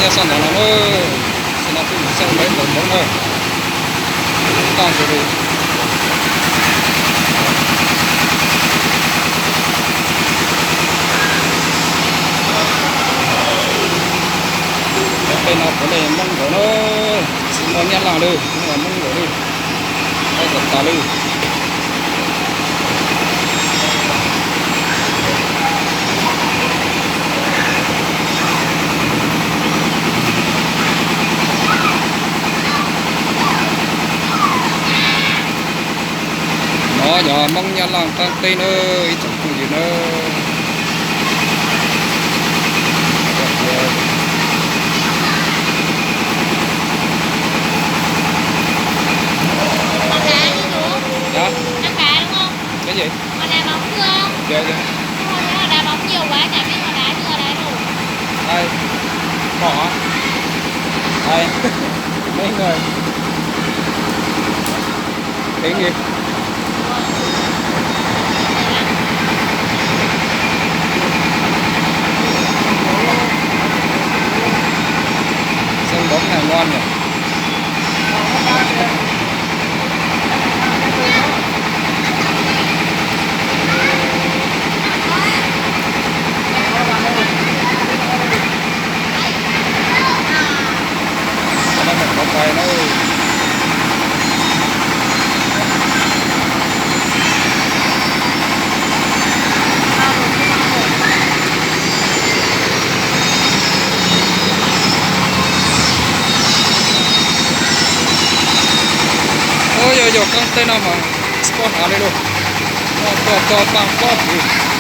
Xov ntawv no na, xov no peb mus xeeb npawv npawv na. Tag nrho li. Tej no puav leej Hmoob nkaus na, tsis muaj Nyab Laj li, Hmoob nkaus li, Hmoob nkaus tas li. No yog Hmoob Nyab Laj qab teb na, ib tsoom phooj ywg na. Yog, yog, mom, mom, teev li. Xeeb npawv naj nyob no. Yog yog qab teb no mas spot av li lauj. Noj tuaj txog paj pob pwv.